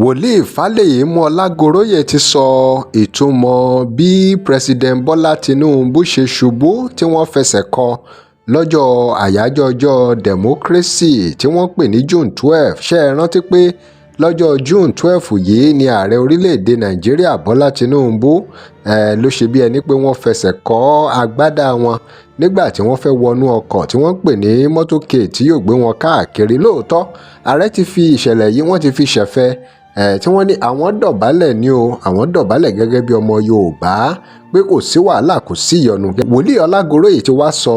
Wòlíì falẹ̀yìnmú ọlágúròyé ti sọ ìtumọ̀ bí President Bola Tinubu ṣe ṣubú tí wọ́n fẹsẹ̀ kọ́ lọ́jọ́ àyájọ́ ọjọ́ democracy tí wọ́n pè ní June 12. Ṣe é rántí pé lọ́jọ́ June 12 yìí ní ààrẹ orílẹ̀‐èdè Nàíjíríà Bọ́lá Tinubu ló ṣe bí ẹni pé wọ́n fẹsẹ̀ kọ́ agbádá wọn nígbà tí wọ́n fẹ́ wọnú ọkọ̀ tí wọ́n ń pè ní motorcade tí yóò gbé wọn káàkiri. Lóòótọ́, ààrẹ ti fi ìṣẹ̀lẹ̀ yìí, wọ́n ti fi ṣẹ̀fẹ̀ tí wọ́n ní àwọn dọ̀bálẹ̀ ní o, àwọn dọ̀bálẹ̀ gẹ́gẹ́ bí ọmọ Yorùbá pé kò sí wàhálà, kò sí ìyọnu. Wòlíì Ọlágúnróyè ti wá sọ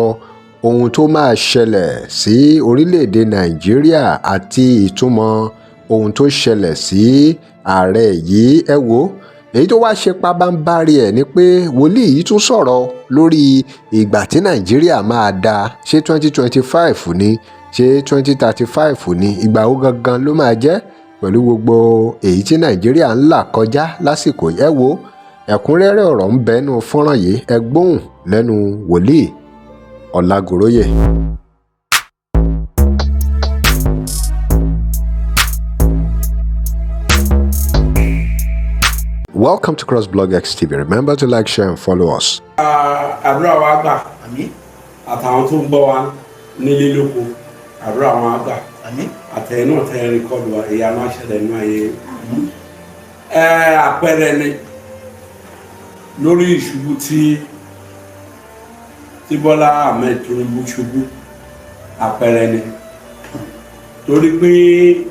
ohun tó máa ṣẹlẹ̀ sí orílẹ̀‐èdè Nàíjíríà àti ìtumọ̀ ohun tó ṣẹlẹ̀ sí ààrẹ yìí. Ẹ wo èyí tó wáá ṣe pabambarì ẹ̀ ni pé wòlíì yìí tún sọ̀rọ̀ lórí ìgbà tí Nàìjíríà máa dáa. Ṣé 2025 ni? Ṣé 2035 ni? Ìgbà wo gangan ló máa jẹ́ pẹ̀lú gbogbo èyí tí Nàìjíríà ń là kọjá lásìkò? Ẹ wo, ẹ̀kúnrẹ́rẹ́ ọ̀rọ̀ ń bẹ nínú fọ́nrán yìí. Ẹ gbóhùn lẹ́nu wòlíì Ọlágúnróyè. Welcome to CrossBlog X TV. Remember to like, share and follow us. Àdúrà wa gbà. Àmín. Àtàwọn tó ń gbọ́ wa nílé lóko, àdúrà wọn á gbà. Àmín. Àtẹ̀yìn náà tẹ́ record wa, ìyanu á ṣẹlẹ̀ nínú ayé ẹ. Àpẹẹrẹ ni lórí ìṣubú tí Bọ́lá Ahmed Tinubu ṣubú. Àpẹẹrẹ ni torí pé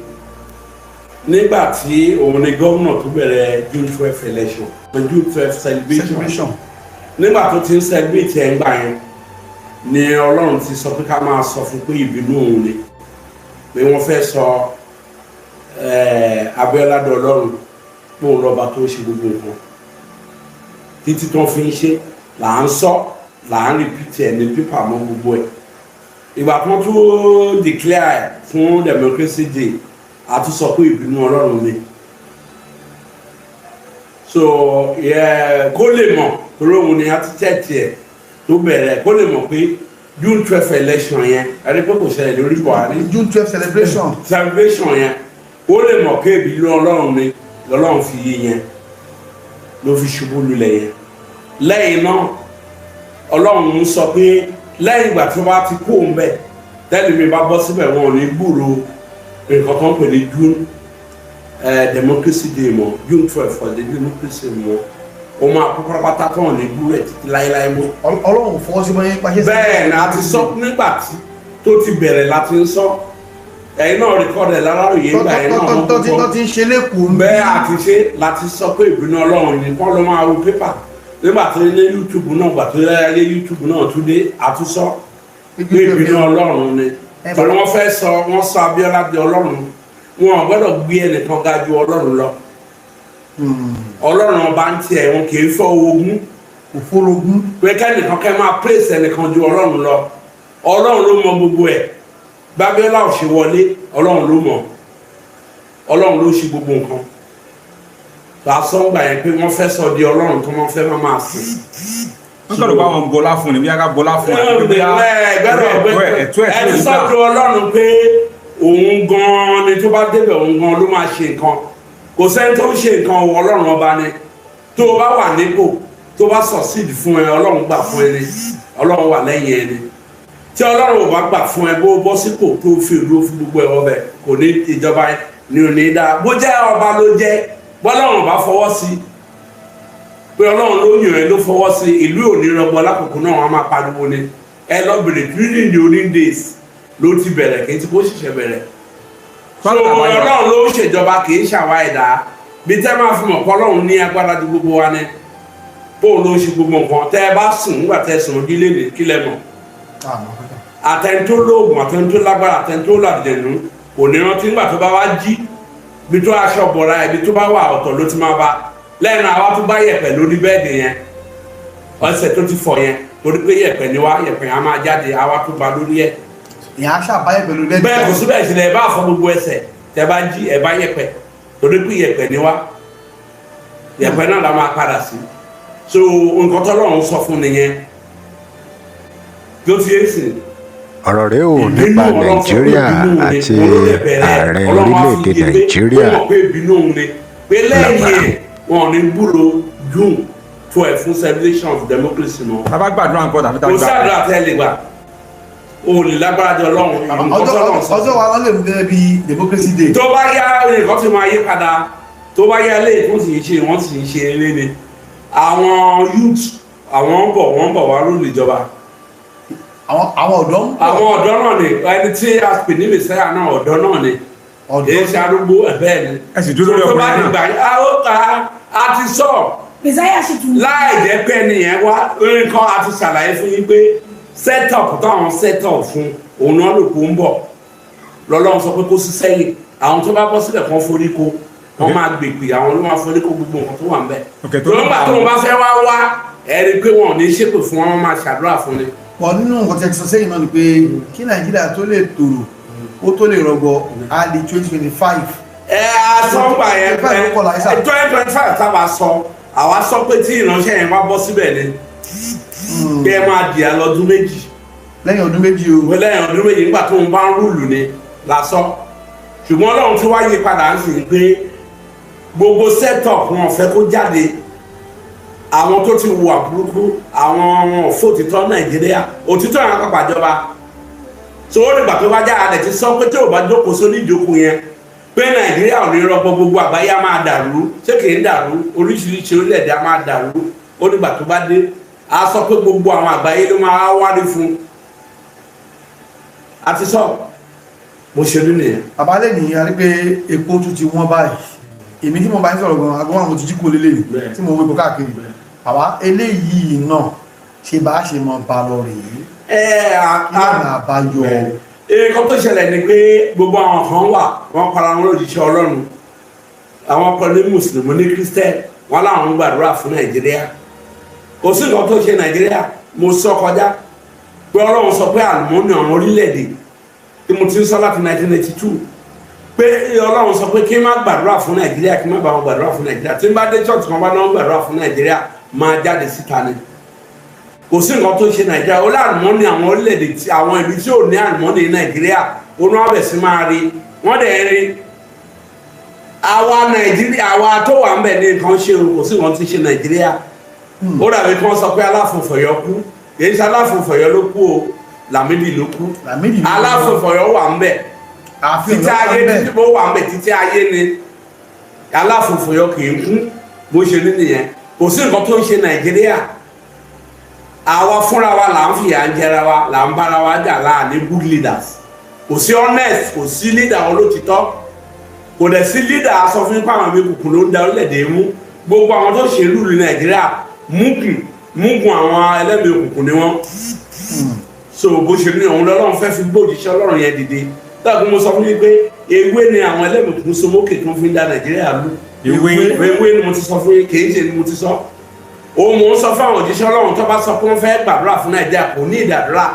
nígbà tí òun ni gómìnà tó bẹ̀rẹ̀ June 12 election, June 12 celebration. Celebration. Nígbà tó ti ń celebrate ẹ̀ ń gbà yẹn ni Ọlọ́run ti sọ pé ká máa sọ fún pé ìbínú òun ni, pé wọ́n fẹ́ sọ Abíọ́lá dọ̀ Ọlọ́run, pé òun lọ́ba tó ń ṣe gbogbo nǹkan títí tó fi ń ṣe. Là ń sọ, là ń repeat ẹ̀ ní pípà mọ́ gbogbo ẹ̀. Ìgbà tó tún declare fún Democracy Day, a tún sọ pé ìbínú Ọlọ́run ni. So kó lè mọ̀, torí òun ni architect ẹ̀ tó bẹ̀rẹ̀, kó lè mọ̀ pé June 12 election yẹn, ẹni pé kò ṣẹlẹ̀ lórí Buhari. June 12 celebration. Celebration yẹn, kó lè mọ̀ pé ìbínú Ọlọ́run ni lọ́lọ́run fi yé yẹn ló fi ṣubú lulẹ̀ yẹn. Lẹ́yìn náà, Ọlọ́run ń sọ pé lẹ́yìn ìgbà tí wọ́n bá ti kó òun bẹ̀, tẹ́lẹ̀ mi bá bọ́ síbẹ̀, wọn ò ní gbúrò nǹkan tó ń pè ní June Democracy Day mọ́, June 12 for the democracy mọ́. O máa kó pátápátá tó hàn ní gbúrò ẹ̀ títí láéláé mọ́. Ọlọ́run fọwọ́ sí bọ́yẹn pàṣẹ. Bẹ́ẹ̀ ni a ti sọ nígbà tí tó ti bẹ̀rẹ̀ láti ń sọ. Ẹ̀yin náà record ẹ̀ láròyé ìgbà yẹn náà. Tó wọ́n ti tó ti ń ṣe lẹ́kọ̀ọ́. Bẹ́ẹ̀ àti ṣe láti sọ pé ìbínú Ọlọ́run ni kọ́ ló máa wo pépà nígbà tó ní YouTube náà. Gbà tó yẹ YouTube náà tún dé, àtúnṣọ pé ìbínú Ọlọ́run ni, torí wọ́n fẹ́ sọ, wọ́n sọ Abíọ́lá di Ọlọ́run. Wọn ò gbọ́dọ̀ gbé ẹnìkan ga ju Ọlọ́run lọ. Ọlọ́run ọba ń tiẹ̀, wọn kì í fọ́ ogún. Òfórogún. Pé kẹ́nìkan kẹ́ máa praise ẹnìkan ju Ọlọ́run lọ. Ọlọ́run ló mọ gbogbo ẹ̀. Bábíọ́lá ò ṣe wọlé, Ọlọ́run ló mọ̀. Ọlọ́run ló ṣe gbogbo nǹkan. Lásán gbà yẹn pé wọ́n fẹ́ sọ di Ọlọ́run tó wọ́n fẹ́ máa sìn. Wọ́n kọ́ ló bá wọn bọlá fún ni, bí a ká bọlá fún ni, àti pé bóyá ẹ̀tọ́ ẹ̀ ẹni tó gbà. Sọ́dọ̀ Ọlọ́run pé òun gan-an ni, tó bá débẹ̀, òun gan-an ló máa ṣe nǹkan. Kò sẹ́ni tó ń ṣe nǹkan o, Ọlọ́run ọba ni. Tó o bá wà nípò, tó bá succeed fún ẹ, Ọlọ́run gbà fún ẹ ni, Ọlọ́run wà lẹ́yìn ẹ ni. Tí Ọlọ́run ò bá gbà fún ẹ, bó bọ́ sípò tó fi ìlú fún gbogbo ẹ̀ ọbẹ̀, kò ní ìjọba ni ò ní dáa. Bó jẹ́ ọba ló jẹ́, bọ́lọ́run bá fọwọ́ sí pé Ọlọ́run ló yàn ẹ́, ló fọwọ́ sí, ìlú ò ní rọgbọ. Lákòókò náà, wọ́n á máa pariwo ni. Ẹ lọ bèrè, during the olden days ló ti bẹ̀rẹ̀, kì í ti kó ṣẹ̀ṣẹ̀ bẹ̀rẹ̀. So Ọlọ́run ló ń ṣèjọba, kì í ṣàwa ẹ̀dá. Bí tẹ́ máa fi mọ̀ pé Ọlọ́run ní agbára ju gbogbo wa ni, bóun ló ń ṣe gbogbo nǹkan. Tẹ́ ẹ bá sùn, nígbà tẹ́ ẹ sùn ojú lé ní kílẹ̀ mọ̀, àtẹni tó lóògùn, àtẹni tó lágbára, àtẹni tó làdìdẹ̀nu, kò ní rántí. Nígbà tó bá wá jí, bí tó aṣọ bọ̀ra ibi tó bá wà, ọ̀tọ̀ ló ti máa bá lẹ́nu. Àwa tó bá yẹ̀pẹ̀ lórí bed yẹn, ọ̀sẹ̀ tó ti fọ̀ yẹn, torí pé yẹ̀pẹ̀ ni wá, yẹ̀pẹ̀ á máa jáde, àwa tó ba lórí ẹ̀. Ìyá aṣàbáyé pẹ̀lú bed. Bẹ́ẹ̀ kò síbẹ̀ sílẹ̀, ẹ bá fọ gbogbo ẹsẹ̀, tẹ bá jí, ẹ bá yẹ̀pẹ̀, torí pé yẹ̀pẹ̀ ni wá, yẹ̀pẹ̀ náà la máa padà sí. So nǹkan tọ́lọ́run sọ fún nìyẹn tó ti yé sìn. Ọ̀rọ̀ rèé o Ìbínú nípa Ọlọ́run sọ pé Nàìjíríà ìbínú òun ni, àti òun ló dẹ̀ bẹ̀rẹ̀. ààrẹ Ọlọ́run á fi orílẹ̀-èdè yé pé Nàìjíríà. ó mọ̀ pé ìbínú òun ni, pé lẹ́yìn ẹ̀ wọn ò ní gbúrò June 12 fún celebration of democracy mọ́. Tá a bá gbàdúrà nǹkan tàbí tá a Kò gbà. sí àdúrà tẹ́ lè gbà, o ò lè lágbára jọ Ọlọ́run, nǹkan tọ́lọ́run sọ. Ọjọ́ wa ló lè mú gẹ́gẹ́ bí democracy day. Tó bá yá, nǹkan tí máa yí padà. Tó bá yá, lè tó sì ń ṣe, wọ́n sì ń ṣe eré ni. Àwọn youth, àwọn ń bọ̀, wọ́n ń bọ̀ wá lórí ìjọba. Àwọn ọ̀dọ́ ń bọ̀. Àwọn ọ̀dọ́ náà ni. Ẹni tí a pè ní mẹsàáyà náà, ọ̀dọ́ náà ni. Ọ̀dọ́. Èyí ṣe arúgbó ẹ̀, bẹ́ẹ̀ ni. Ẹ sì dúró lórí Tó bá ọkùnrin dìgbà náà. a ti sọ Messiah sì tún. láì jẹ́ pé ẹnìyẹn wá nǹkan, a ti ṣàlàyé fún yín pé set up táwọn set up fún òun náà ló kó ń bọ̀ lọ́lọ́run sọ pé kó sí sẹ́yìn. Àwọn tó bá bọ́ sílẹ̀ kan forí ko, wọ́n máa gbèpè, àwọn ló máa forí ko gbogbo nǹkan tó wà ń bẹ̀. Ok, tó Tó ń gbà tó ń bá fẹ́ wá wá, ẹ rí i pé wọn ò ní ṣépè fún wọn, wọ́n máa ṣàdúrà fún ni. Pọ̀ nínú nǹkan tí ẹ ti sọ sẹ́yìn náà ni pé kí Nàìjíríà tó lè tòrò, ó tó lè rọgbọ, á di 2025. Ẹ asọ́ngbà yẹn. 2025 ló kọ̀ láyé sá. 2025 táwa sọ, àwa sọ pé tí ìránṣẹ́ yẹn bá bọ́ síbẹ̀ ni kí ẹ máa dìyà lọ́dún 2. Lẹ́yìn ọdún 2 o. Ìwé lẹ́yìn ọdún 2 nígbà tó ń bá ń rule ni la sọ. Ṣùgbọ́n Ọlọ́run tí wá yí padà ń sìn pé gbogbo setup wọn fẹ́ kó jáde. Àwọn tó ti wà burúkú, àwọn òfò òtítọ́ Nàìjíríà, òtítọ́ yẹn àpapàjọba so ó dìgbà tó bá jáde àdẹ̀ ti sọ pé tí ò bá jókòó sórí ìjókòó yẹn pé Nàìjíríà ò ní rọgbọ, gbogbo àgbáyé á máa dàrú. Ṣé kì í dàrú? Oríṣiríṣi orílẹ̀-èdè á máa dàrú. Ó dìgbà tó bá dé, a sọ pé gbogbo àwọn àgbáyé ló máa wárí fún. A ti sọ bó ṣe rí nìyẹn. Bàbá, lè ní a rí pé epo tún ti wọ́n báyìí. Èmi tí mo bá ń sọ̀rọ̀ gan, aago 5 ti jí kúrò lélẹ̀ tí mo wépo káàkiri. Bàbá, eléyìí náà, ṣe bá ṣe mọ ba lọ rèé? Ẹ a Kí lọ́nà àbáyọ? Nǹkan tó ṣẹlẹ̀ ni pé gbogbo àwọn kan wà, wọ́n para wọn lójíṣẹ́ Ọlọ́run, àwọn kan ní mùsùlùmí, ní Christian, wọn làwọn ń gbàdúrà fún Nàìjíríà. Kò sí nǹkan tó ṣe Nàìjíríà. Mo sọ kọjá pé Ọlọ́run sọ pé àlùmọ́ọ́nì àwọn orílẹ̀-èdè tí mo ti ń sọ láti 1982 pé Ọlọ́run sọ pé kí n má gbàdúrà fún Nàìjíríà, kí n má bá wọn gbàdúrà fún Nàìjíríà. Tí n bá dé church kan, bá náà gbàdúrà fún Nàìjíríà, máa jáde síta ni. Kò sí nǹkan tó ń ṣe Nàìjíríà. Ó láàlùmọ́ọ́nì àwọn orílẹ̀-èdè tí àwọn ìlú tí ò ní àlùmọ́ọ́nì ní Nàìjíríà, ó ní wọ́n bẹ̀ sí máa rí, wọ́n dẹ̀ rí. Àwa Nàìjíríà, àwa tó wà ń bẹ̀ ní nǹkan ṣe o. Kò sí nǹkan tí ń ṣe Nàìjíríà. Ó dàbí kí wọ́n sọ pé Aláàfin kú. Kì í ṣe Aláàfin ló kú o, Lámídì ló kú. Lámídì ló kú. Aláàfin wà ń bẹ̀ Ààfin títí Ọ̀yọ́ ayé. wà ń bẹ̀. Títí ó wà ń bẹ̀ títí ayé ni. Aláàfin kì í kú. Bó ṣe ní nìyẹn. Kò sí nǹkan tó ń ṣe Nàìjíríà. Àwa fúnra wa là ń fìyà ń jẹra wa, là ń bára wa jà láàní good leaders. Kò sí honest, kò sí leader olótìtọ́, kò dẹ̀ sí leader. Sọ fún yín pé àwọn ẹ̀mí kùkùn ló ń da orílẹ̀-èdè mú. Gbogbo àwọn tó ṣe rule Nàìjíríà, múgùn múgùn, àwọn ẹlẹ́mìí òkùnkùn ni wọ́n. So bó ṣe ní òun lọ́lọ́run fẹ́ fi gbòjìṣẹ́ Ọlọ́run yẹn dìde. Dáàbò, mo sọ fún yín pé ewé ni àwọn ẹlẹ́mìí òkùnkùn so mókè tó fi ń da Nàìjíríà lù. Ewé. Ewé ni mo ti sọ fún yín, kì í ṣe ni mo ti sọ. Òun mò ń sọ fún àwọn òjíṣẹ́ Ọlọ́run, tó bá sọ pé wọ́n fẹ́ gbàdúrà fún Nàìjíríà, kò ní ìdàdúrà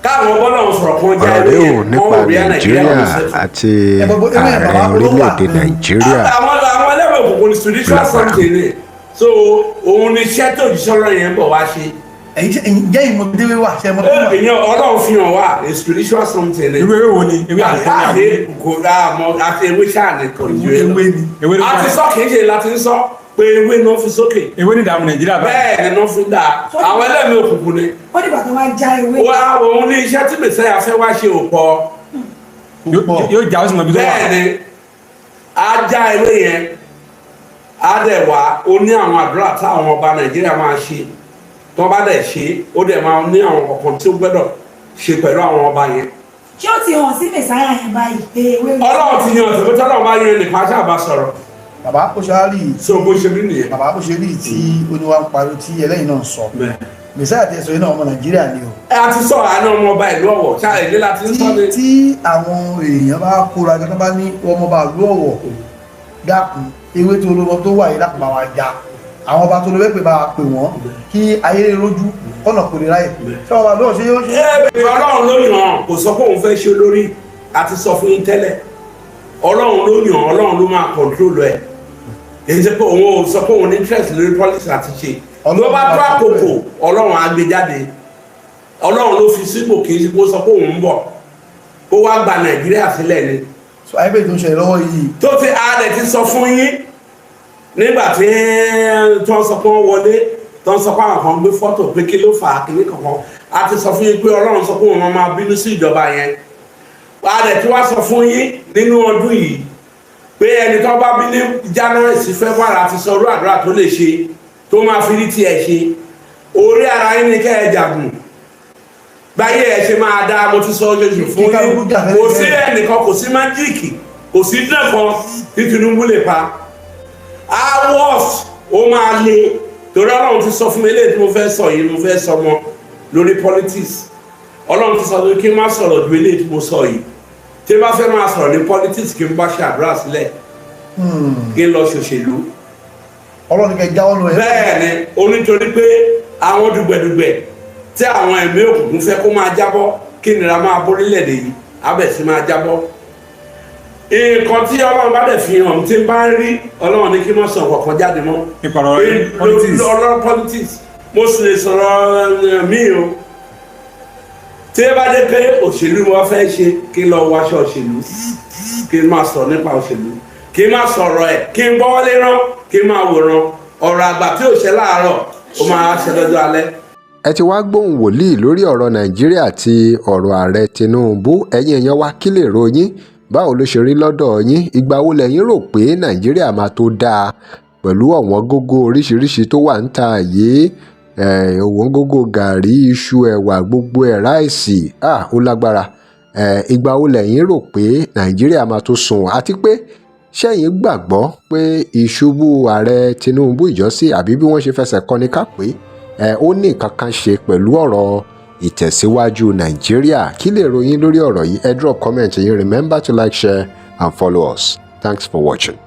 káwọn bọ́lọ́run sọ̀rọ̀ kan já Ọ̀rọ̀ ewé rèé o yẹn wọ́n nípa ò rí Nàìjíríà Nàìjíríà lọ́dún sẹ́tù. àti Ẹ gbogbo ewé yẹn, ààrẹ bàbá, ló wà. orílẹ̀-èdè Nàìjíríà. Àwọn ẹlẹ́wọ̀n òkùnkùn ní spiritual Lágbára. something ni. So òun ni iṣẹ́ tó òjíṣẹ́ Ọlọ́run yẹn ń bọ̀ wá ṣe. Ẹ̀yin jẹ́ ìmọ̀ déwé wà ṣe mọ́ tó wà. Ìyẹn Ọlọ́run fi hàn wá, a spiritual something ni. Irú ewé wo ni? Ewé àti Àti kò dáa mọ àti ewé ṣáà ní kò ju ewé lọ. Ewé ni. Ewé ló A ti wà. sọ, kì í ṣe láti ń sọ pé ewé náà fi sókè. Ewé ní ìdààmú Nàìjíríà báyìí. Bẹ́ẹ̀ ni náà fi dà, àwọn ẹlẹ́mìí òkùnkùn ni. Ó dìgbà tó wá já ewé. Wá, òun ní iṣẹ́ tí mẹ̀sẹ̀yà fẹ́ wá ṣe ò pọ̀. Púpọ̀. Yóò já, ó sì mọ ibi tó wà. Bẹ́ẹ̀ ni, á já ewé yẹn, á dẹ̀ wá, ó ní àwọn àdúrà táwọn ọba Nàìjíríà máa ṣe. Tó bá dẹ̀ ṣe, ó dẹ̀ máa ní àwọn kọ̀ọ̀kan tí ó gbọ́dọ̀ ṣe pẹ̀lú àwọn ọba yẹn. Ṣé ó ti hàn sí mẹ̀sáyà yẹn báyìí pé ewé? Ọlọ́run ti yan ọ̀sẹ̀ pé tọ́lọ́run bá yan nìkan aṣáà bá sọ̀rọ̀. Bàbá, ó ṣe á rí i. So bó ṣe rí nìyẹn. Bàbá, ó ṣe rí i tí oníwà ń pariwo tí ẹlẹ́yìn náà sọ, mẹ̀sáyà tí ẹ sọ yìí náà, ọmọ Nàìjíríà ni o. Ẹ a ti sọ àná ọmọ ọba ìlú Ọ̀wọ̀ ṣáà ìlú láti ń tí sọ ni. Tí àwọn èèyàn bá kóra jọ, tó bá ní ọmọọba ìlú Ọ̀wọ̀, dákun, ewé tó lọ́mọ tó wà yìí, dákun bá wa já, àwọn ọba tó lọ bẹ́ẹ̀ pé bá wa pè wọ́n kí ayé lè rójú kọ́nà kò lè ráyè, ṣé ọba lóò ṣe yóò ṣe. Ẹ Ọlọ́run ló yàn án, kò sọ pé òun fẹ́ ṣe olórí. A ti sọ fún yín tẹ́lẹ̀, Ọlọ́run ló yàn án, Ọlọ́run ló máa control ẹ̀. Kì í ṣe pé òun ò sọ pé òun ní interest lórí policy àti ṣe. Ló bá tó àkókò, Ọlọ́run á gbé jáde. Ọlọ́run ló fi sípò, kì í ṣe kó sọ pé òun ń bọ̀ kó wá gba Nàìjíríà sílẹ̀ ni. So àyẹ̀pẹ̀ tó ń ṣẹlẹ̀ lọ́wọ́ yìí. Tó ti ààrẹ ti sọ fún yín nígbà tí tó ń sọ pé wọ́n wọlé, tó ń sọ pé àwọn kan gbé fọ́tò pé kí ló fà á, kíní kankan, a ti sọ fún yín pé Ọlọ́run sọ pé òun máa bínú sí ìjọba yẹn. Ààrẹ tí wàá sọ fún yín nínú ọdún yìí pé ẹni tó bá bí ní January sí February, àti sọ irú àdúrà tó lè ṣe tó máa fi rí tiẹ̀ ṣe. Orí ara yín ni kẹ́ ẹ jàgùn báyé ẹ ṣe máa dáa. Mo ti sọ oṣooṣù fún Kí kálukú yín. jà fẹ́lẹ́ Kò sí fẹ́lẹ́. ẹnìkan, kò sí magic, kò sí dẹ́kan tí Tinubu lè pa. Awọ́s ó máa le torí Ọlọ́run ti sọ fún mi. Eléyìí tí mo fẹ́ sọ yìí, mo fẹ́ sọ mọ́ lórí politics. Ọlọ́run ti sọ pé kí n má sọ̀rọ̀ ju eléyìí tí mo sọ yìí. Tí n bá fẹ́ máa sọ̀rọ̀ ní politics, kí n bá ṣe àdúrà sílẹ̀, kí n lọ ṣòṣèlú. Ọlọ́run kẹ jáwọ́ nù ẹ̀. Bẹ́ẹ̀ ni, ó nítorí pé àwọn dùgbẹ̀dùgbẹ̀ tí àwọn ẹ̀mí òkùnkùn fẹ́ kó máa jábọ́, kí nira máa bórílẹ̀-èdè yìí, abẹ̀ sí máa jábọ́. Nǹkan tí Ọlọ́run bá dẹ̀ fi hàn tí n bá ń rí, Ọlọ́run ní kí n má sọ nǹkan jáde mọ́. Nípa ọ̀rọ̀ politics. Ọ̀rọ̀ politics, mo sì lè sọ̀rọ̀ míì o. Tí ẹ bá dé pé òṣèlú ni wọ́n fẹ́ ṣe, kí n lọ wọ aṣọ òṣèlú, kí n máa sọ̀rọ̀ nípa òṣèlú, kí n máa sọ̀rọ̀ ẹ̀, kí n gbọ́wọ́lé rán, kí n máa wòran. Ọ̀rọ̀ àgbà tí ò ṣe láàárọ̀, ó máa ṣe lọ́jọ́ alẹ́. Ẹ ti wá gbóhùn wòlíì lórí ọ̀rọ̀ Nàìjíríà àti ọ̀rọ̀ Ààrẹ Tinubu. Ẹ̀yin èèyàn wa, kí lè ròyìn? Báwo ló ṣe rí lọ́dọ̀ yín? Ìgbà wo lẹ̀yin rò pé Nàìjíríà máa tó dáa pẹ̀lú ọ̀wọ́n gógó oríṣiríṣi tó wà ń ta yìí? Ọ̀wọ́n gógó gàrí, iṣu, ẹ̀wà, gbogbo ẹ̀, rice, ó lágbára. Ìgbà wo lẹ̀yin rò pé Nàìjíríà máa tó sùn? Àti pé ṣẹ́yìn gbàgbọ́ pé ìṣubú Ààrẹ Tinubu ìjọ́sí, àbí bí wọ́n ṣe fẹsẹ̀ kọ́ni ká pé ó ní nǹkan kan ṣe pẹ̀lú ọ̀rọ̀ ìtẹ̀síwájú Nàìjíríà? Kí lè ròyìn lórí ọ̀rọ̀ yìí? Ẹ drop comment yín. Remember to like, share and follow us. Thanks for watching.